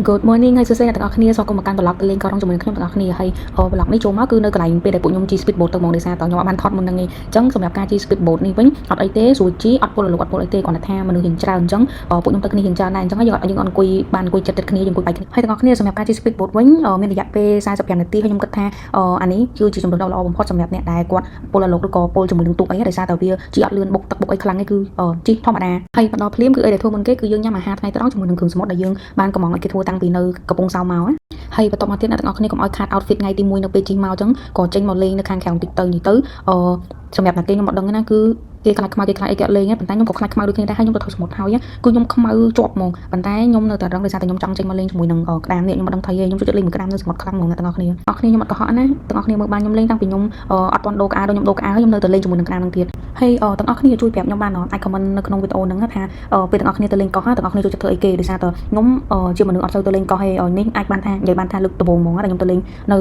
Good morning ហើយសួស្តីអ្នកទាំងអស់គ្នាស្វាគមន៍មកកាន់ vlog ទៅលេងកោះរ៉ុងជាមួយនឹងខ្ញុំទាំងអស់គ្នាហើយ vlog នេះចូលមកគឺនៅកន្លែងពេលដែលពួកខ្ញុំជិះ speed boat ទៅហ្មងដោយសារតខ្ញុំអត់បានថតមុនហ្នឹងឯងអញ្ចឹងសម្រាប់ការជិះ speed boat នេះវិញអត់អីទេស្រួលជិះអត់ពុលលុកអត់ពុលអីទេគ្រាន់តែថាមនុស្សរៀងច្រើនអញ្ចឹងពួកខ្ញុំទៅគ្នារៀងច្រើនដែរអញ្ចឹងយើងអត់អង្គុយបានអង្គុយចិត្តចិត្តគ្នាយើងអង្គុយបែកគ្នាហើយទាំងអស់គ្នាសម្រាប់ការជិះ speed boat វិញមានរយៈពេល45នាទីហើយខ្ញុំគិតថាអានេះគឺជាជម្រើសដ៏ល្អបំផុតសម្រាប់អ្នកដែលគាត់ពុលលុកឬក៏ពុលជាមួយនឹងទូកអីដោយសារតែវាជិះអត់លឿនបុកទឹកបុកអីខ្លាំងឯងគឺជិះធម្មតាហើយមកដល់ភ្លាមគឺអីដែលធ្វើមុនគេគឺយើងញ៉ាំអាហារថ្ងៃត្រង់ជាមួយនឹងគ្រឿងសមុទ្រដែលយើងបានកំងឲ្យគេធ្វើតាំងពីនៅកំពង់សោមមកណាហើយបន្ទាប់មកទៀតអ្នកទាំងអស់គ្នាកុំឲ្យខាត outfit ថ្ងៃទី1នៅពេលជិះមកអញ្ចឹងក៏ចេញមកលេងនៅខាងក្រៅបន្តិចទៅនិយាយទៅអឺសម្រាប់អ្នកគេខ្ញុំអត់ដឹងទេណាគឺគេខ្លាចខ្មៅគេខ្លាចអីគេអត់លេងទេប៉ុន្តែខ្ញុំក៏ខ្លាចខ្មៅដូចគ្នាដែរហើយខ្ញុំទៅថតសមុទ្រហើយគឺខ្ញុំខ្មៅជាប់ហ្មងប៉ុន្តែខ្ញុំនៅតែរឹងដោយសារតែខ្ញុំចង់ចេញមកលេងជាមួយនឹងក្តាមនេះខ្ញុំអត់ដឹងថៃទេខ្ញុំចូលចិត្តលេងមួយក្តាមនៅសមុទ្រខ្លាំងហ្មងអ្នកទាំងអស់គ្នាអស់គ្នាខ្ញុំអត់កុហកណាទាំងអស់គ្នាមើលបានខ្ញុំលេងតាំងពីខ្ញុំអត់ទាន់ដូរកៅអៅដល់ខ្ញុំដូរកៅអៅខ្ញុំនៅតែលេងជាមួយនឹងក្តាមនឹងទៀតហើយទាំងអស់គ្នាជួយប្រាប់ខ្ញុំបានអត់អាច comment នៅក្នុងវីដេអូហ្នឹងថាពេលទាំងអស់គ្នាទៅលេងកោះទាំងអស់គ្នាចូលចិត្តធ្វើអីគេដោយសារតែខ្ញុំជាមនុស្សអត់សូវទៅលេងកោះទេនេះអាចបានថានិយាយបានថាលើកដំបូងហ្មងដែលខ្ញុំទៅលេងនៅ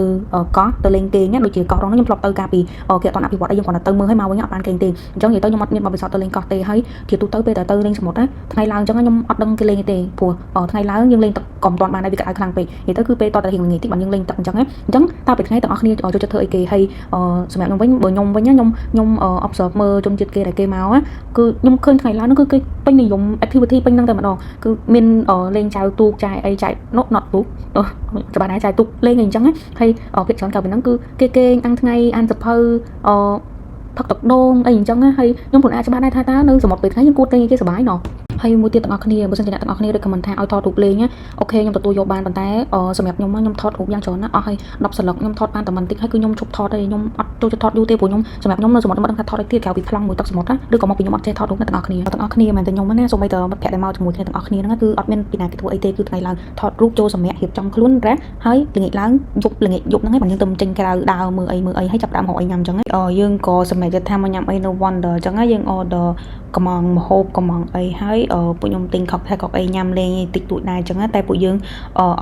កោះទៅលេងគេងដូចជាកោះរងខ្ញុំធ្លាប់ទៅកាលពីគេអត់ទាន់អភិវឌ្ឍអីយើងគ្រាន់តែទៅមើលឲ្យមកវិញអត់បានគេងទេអញ្ចឹងនិយាយទៅខ្ញុំអត់មានបទពិសោធន៍ទៅលេងកោះទេហើយជាទូទៅពេលដែលទៅលេងសមុទ្រណាថ្ងៃឡើងអញ្ចឹងខ្ញុំអត់ដឹងគេលេងទេព្រោះថ្ងៃឡើងយើងលេងទឹកក៏មិនទាន់បានដែរវាក្តៅខ្លាំងពេកនិយាយទៅគឺពេលតតែរៀងល្ងាចតិចបានយើងលេងទឹកអញ្ចឹងណាអញ្ចឹងតើពេលថ្ងៃទាំងអស់គ្នាចូលចិត្តធ្វើអីគេហើយសម្រាប់ខ្ញុំវិញបើខ្ញុំវិញខ្ញុំខ្ញុំ observe មើលជនជាតិគេដែលគេមកគឺខ្ញុំឃើញថ្ងៃឡើងនោះគឺគេពេញនិយម activity ពេញហ្នឹងតែម្ដងគឺមានលេងចែវទូកចែអីចែ not not ទូកច្បាស់ដែរចែវទូកលេងអីអញ្ចឹងណាហើយភាគច្រើនកាលពីហ្នឹងគឺគេគេងអាំងថ្ងៃអានសភៅអផឹកទឹកដូងអីអញ្ចឹងណាហើយខ្ញុំពុនអាចច្បាស់ដែរថាតើនៅសមុទ្រពេលថ្ងៃយើងគួរតែគេសប្បាយណោះហើយមួយទៀតទាំងអស់គ្នាបើសិនជាអ្នកទាំងអស់គ្នា recommend ថាឲ្យថតរូបលេងណាOK ខ្ញុំទទួលយកបានប៉ុន្តែសម្រាប់ខ្ញុំខ្ញុំថតរូបយ៉ាងច្រើនណាស់អស់ហើយ10សន្លឹកខ្ញុំថតបានតែបន្តិចហើយគឺខ្ញុំឈប់ថតហើយខ្ញុំអត់ចូលចិត្តថតយូរទេព្រោះខ្ញុំសម្រាប់ខ្ញុំនៅសមុទ្រខ្ញុំអត់ដឹងថាថតអីទៀតក្រៅពីប្លង់មួយទឹកសមុទ្រណាឬក៏មកពីខ្ញុំអត់ចេះថតរូបអ្នកទាំងអស់គ្នាទាំងអស់គ្នាមិនតែខ្ញុំណាសូម្បីតែមិត្តភក្តិដែលមកជាមួយគ្នាទាំងអស់គ្នាហ្នឹងគឺអត់មានពីណាគេធ្វើអីទេគឺថ្ងៃឡើងថតរូបចូលសម្រាប់រៀបចំខ្លួនរ៉ាហើយល្ងាចឡើងយប់ល្ងាចយប់ហ្នឹងឯងបើយើងទៅចេញក្រៅដើរមើលអីមើលអីហើយចាប់ដើមរកអីញ៉ាំអញ្ចឹងយើងក៏សម្រេចចិត្តថាមកញ៉ាំអីនៅ Wonder អញ្ចឹងយើង order កំងម្ហូបកំងអីហើយពួកខ្ញុំទិញ cocktail កុកអីញ៉ាំលេងតិចតួចដែរអញ្ចឹងតែពួកយើ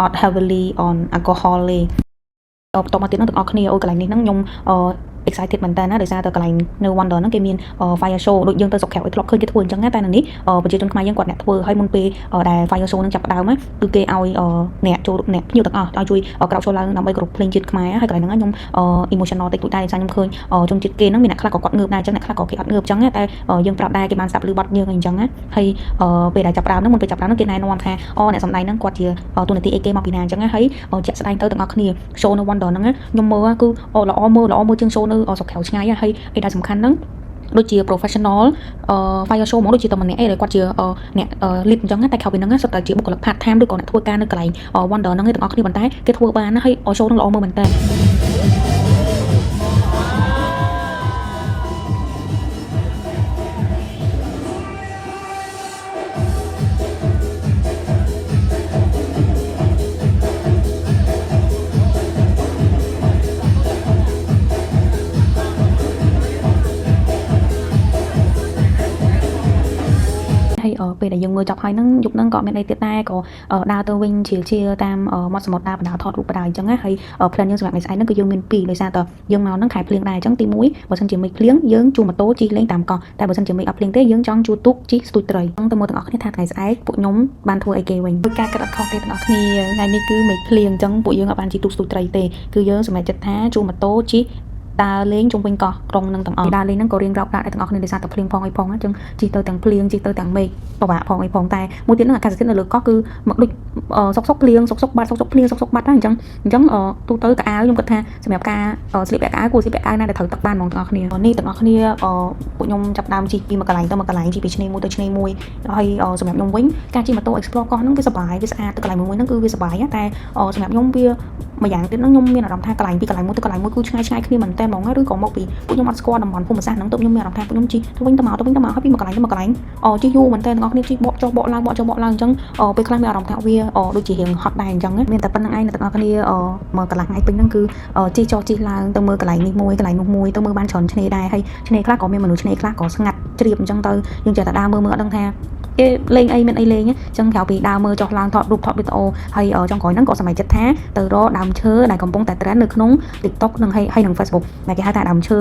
ងអត់ heavily on alcohol ទេបន្ទាប់មកទៀតហ្នឹងទាំងអស់គ្នាអូកន្លែងនេះហ្នឹងខ្ញុំ excited មែនតើណាដោយសារតែកន្លែងនៅ Wonder ហ្នឹងគេមាន fire show ដូចយើងទៅស្រុកក្រៅឲ្យធ្លាប់ឃើញគេធ្វើអញ្ចឹងណាតែនៅនេះប្រជាជនខ្មែរយើងគាត់អ្នកធ្វើហើយមុនពេលដែល fire show ហ្នឹងចាប់ផ្ដើមគឺគេឲ្យអ្នកចូលអ្នកភ្ញៀវទាំងអស់ឲ្យជួយក្រោកឈរឡើងដើម្បីគោរពភ្លេងជាតិខ្មែរហើយកន្លែងហ្នឹងខ្ញុំ emotional តិចតួចដែរដោយសារខ្ញុំឃើញជនជាតិគេហ្នឹងមានអ្នកខ្លះក៏គាត់ងើបដែរអញ្ចឹងអ្នកខ្លះក៏គេអត់ងើបអញ្ចឹងតែយើងប្រាប់ដែរគេបានស្ដាប់ឮបទយើងអីអញ្ចឹងណាហើយពេលដែលចាប់ផ្ដើមហ្នឹងមុនពេលចាប់ផ្ដើមហ្នឹងគេណែនាំថាអូអ្នកសម្ដែងហ្នឹងគាត់ជាតួនាទីអីគេមកពីណាអញ្ចឹងហើយជាក់ស្ដែងទៅទាំងអស់គ្នា show នៅ Wonder ហ្នឹងខ្ញុំមើលគឺល្អមើលល្អមើលជាង show នៅស្រុកក្រៅឆ្ងាយហើយអីដែលសំខាន់ហ្នឹងដូចជា professional fire show ហ្មងដូចជាតែម្នាក់ឯងដែលគាត់ជាអ្នក lead អញ្ចឹងតែក្រៅពីហ្នឹងសុទ្ធតែជាបុគ្គលិក part time ឬក៏អ្នកធ្វើការនៅកន្លែង Wonder ហ្នឹងឯងទាំងអស់គ្នាប៉ុន្តែគេធ្វើបានណាហើយ show ហ្នឹងល្អមើលមែនតើ ហើយពេលដែលយើងមើលចប់ហើយហ្នឹងយប់ហ្នឹងក៏មានអីទៀតដែរក៏ដើរទៅវិញជាជាតាមមាត់សមុទ្រដើរបដាថតរូបបដាអញ្ចឹងណាហើយ plan យើងសម្រាប់ថ្ងៃស្អែកហ្នឹងគឺយើងមានពីរដោយសារតែយើងមកហ្នឹងខែភ្លៀងដែរអញ្ចឹងទី1បើសិនជាមេឃភ្លៀងយើងជួលម៉ូតូជិះលេងតាមកោះតែបើសិនជាមេឃអត់ភ្លៀងទេយើងចង់ជួលទូកជិះស្ទូចត្រីអញ្ចឹងទៅមើលទាំងអស់គ្នាថាថ្ងៃស្អែកពួកខ្ញុំបានធ្វើអីគេវិញដោយការគិតអត់ខុសទេទាំងអស់គ្នាថ្ងៃនេះគឺមេឃភ្លៀងអញ្ចឹងពួកយើងអត់បានជិះទូកស្ទូចត្រីទេគឺយើងសម្រេចចិត្តថាជួលម៉ូតូជិះដើរលេងជុំវិញកោះក្រុងនឹងទាំងអស់ដើរលេងហ្នឹងក៏រៀងរោបដែរទាំងអស់គ្នាដោយសារតែភ្លៀងផងអីផងអញ្ចឹងជិះទៅទាំងភ្លៀងជិះទៅទាំងមេឃពិបាកផងអីផងតែមួយទៀតហ្នឹងអាកាសធាតុនៅលើកោះគឺមកដូចសុកសុកភ្លៀងសុកសុកបាត់សុកសុកភ្លៀងសុកសុកបាត់ហ្នឹងអញ្ចឹងអញ្ចឹងទូទៅកៅអៅខ្ញុំគិតថាសម្រាប់ការស្លៀកពាក់កៅអៅគួរស្លៀកពាក់កៅអៅណាដែលត្រូវទឹកបានហ្មងទាំងអស់គ្នានេះទាំងអស់គ្នាពួកខ្ញុំចាប់ដើមជិះពីមួយកន្លែងទៅមួយកន្លែងជិះពីឆ្នេរមួយទៅឆ្នេរមួយហើយសម្រាប់ខ្ញុំវិញការជិះម៉ូតូ explore កោះហ្នឹងវាសប្បាយវាស្អាតទៅកន្លែងមួយហ្នឹងគឺវាសប្បាយតែសម្រាប់ខ្ញុំវាម្យ៉ាងទៀតហ្នឹងខ្ញុំមានអារម្មណ៍ថាកន្លែងពីកន្លែងមួយទៅកន្លែងមួយគឺឆ្ងាយឆ្ងាយគ្នាមែនតើហ្មងឬក៏មកពីពួកខ្ញុំអត់ស្គាល់តំបន់ភូមិសាស្ត្រហ្នឹងទើបខ្ញុំមានអារម្មណ៍ថាពួកខ្ញុំជិះទៅវិញទៅមកទៅវិញទៅមកហើយពីមួយកន្លែងទៅមួយកន្លែងជិះយូរមែនតើទាំងអស់គ្នាជិះបកចុះបកឡើងបកចុះបកឡើងអញ្ចឹងពេលខ្លះមានអារម្មណ៍ថាវាដូចជារៀងហត់ដែរអញ្ចឹងមានតែប៉ុណ្្នឹងឯងអ្នកទាំងអស់គ្នាមកកន្លះថ្ងៃពេញហ្នឹងគឺជិះចុះជិះឡើងទៅមើលកន្លែងនេះមួយកន្លែងនោះមួយទៅមើលបានច្រើនឆ្នេរដែរហើយឆ្នេរខ្លះក៏មានមនុស្សឆ្នេរ ខ្លះក៏ស្ងាត់ជ្រាបអញ្ចឹងទៅយើងចេះតែដើរមើលមើលអត់ដឹងថាគេលេងអីមានអីលេងអញ្ចឹងក្រៅពីដើរមើលចុះឡើងថតរូបថតវីដេអូហើយចុងក្រោយហ្នឹងក៏សម្រេចចិត្តថាទៅរកដើមឈើដែលកំពុងតែ trend នៅក្នុង TikTok និងហើយនិង Facebook ដែលគេហៅថាដើមឈើ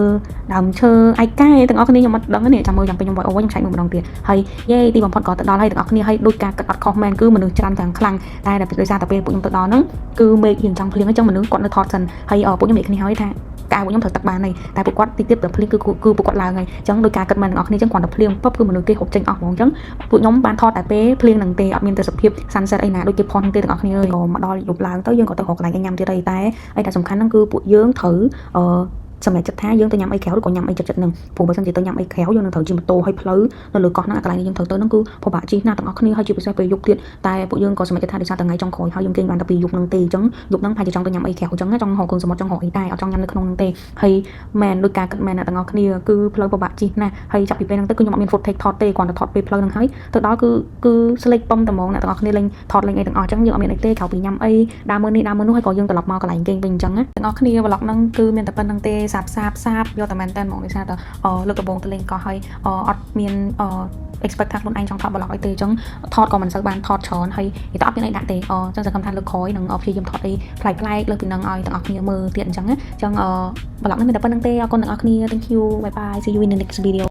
ដើមឈើឯកែទាំងអស់គ្នាខ្ញុំអត់ដឹងទេចាំមើលចាំពេលខ្ញុំ voice over ខ្ញុំឆែកមើលម្ដងទៀតហើយយេទីបំផុតក៏ទៅដល់ហើយទាំងអស់គ្នាហើយដូចការគិតអត់ខុសមែនគឺមនុស្សច្រើនទាំងខ្លាំងតែដោយសារតែពេលពួកខ្ញុំទៅដល់ហ្នឹងគឺមេឃរៀងចង់ភ្លៀងអញ្ចឹងមនុស្សគាត់នៅថតសិនហើយពួកខ្ញុំនិយាយគ្នាហើយថាកៅពួកខ្ញុំត្រូវទឹកបានហើយតែពួកគាត់តិចទៀតទៅភ្លៀងគឺគឺពួកគាត់ឡើងហើយអញ្ចឹងដោយការគិតមែនទាំងអស់គ្នាអញ្ចឹងគ្រាន់តែភ្លៀងពប់គឺមនុស្សគេហូបចេញអស់ហ្មងអញ្ចឹងពួកខ្ញុំបានថតតែពេលភ្លៀងហ្នឹងទេអត់មានទេសភាព sunset អីណាដូចគេផុសហ្នឹងទេទាំងអស់គ្នាអើយក៏មកដល់យប់ឡើងទៅយើងក៏ទៅរកកន្លែងអីញ៉ាំទៀតអីតែអីដែលសំខាន់ហ្នឹងគឺពួកយើងត្រូវអឺសម្រាប់ចិត្តថាយើងទៅញ៉ាំអីក្រៅឬក៏ញ៉ាំអីចិត្តចិត្តហ្នឹងព្រោះបើសិនជាទៅញ៉ាំអីក្រៅយើងនឹងត្រូវជិះម៉ូតូហើយផ្លូវនៅលើកោះហ្នឹងអាកន្លែងនេះយើងត្រូវទៅហ្នឹងគឺពិបាកជិះណាស់ទាំងអស់គ្នាហើយជាពិសេសពេលយប់ទៀតតែពួកយើងក៏សម្រេចចិត្តថាដោយសារតែថ្ងៃចុងក្រោយហើយយើងគេងបានតែពីយប់ហ្នឹងទេអញ្ចឹងយប់ហ្នឹងប្រហែលជាចង់ទៅញ៉ាំអីក្រៅអញ្ចឹងចង់រកគ្រឿងសមុទ្រចង់រកអីដែរអត់ចង់ញ៉ាំនៅក្នុងហ្នឹងទេហើយមែនដោយការគិតមែនអ្នកទាំងអស់គ្នាគឺផ្លូវពិបាកជិះណាស់ហើយចាប់ពីពេលហ្នឹងទៅគឺខ្ញុំអត់មាន footage ថតទេគ្រាន់តែថតពេលផ្លូវហ្នឹងហើយទៅដល់គឺគឺស្លេកប៉ុមតែហ្មងអ្នកទាំងអស់គ្នាលេងថតលេងអីទាំងអស់អញ្ចឹងយើងអត់មានអីទេក្រៅពីញ៉ាំអីដើរមើលនេះដើរមើលនោះហើយក៏យើងត្រឡប់មកកន្លែងគេងវិញអញ្ចឹងណាទាំងអស់គ្នា vlog ហ្នឹងគឺមានតែប៉ុណ្្នឹងទេសាបសាបសាបយកតែមែនតើហ្មងដោយសារតែលើកដំបូងទៅលេងកោះហើយអត់មានexpect ថាខ្លួនឯងចង់ថត vlog អីទេអញ្ចឹងថតក៏មិនសូវបានថតច្រើនហើយនិយាយទៅអត់មានអីដាក់ទេអញ្ចឹងសង្ឃឹមថាលើកក្រោយនឹងព្យាយាមថតអីប្លែកៗលើសពីនឹងឲ្យទាំងអស់គ្នាមើលទៀតអញ្ចឹងណាអញ្ចឹងvlog នេះមានតែប៉ុណ្្នឹងទេអរគុណទាំងអស់គ្នា។ Thank you, bye bye, see you in the next video.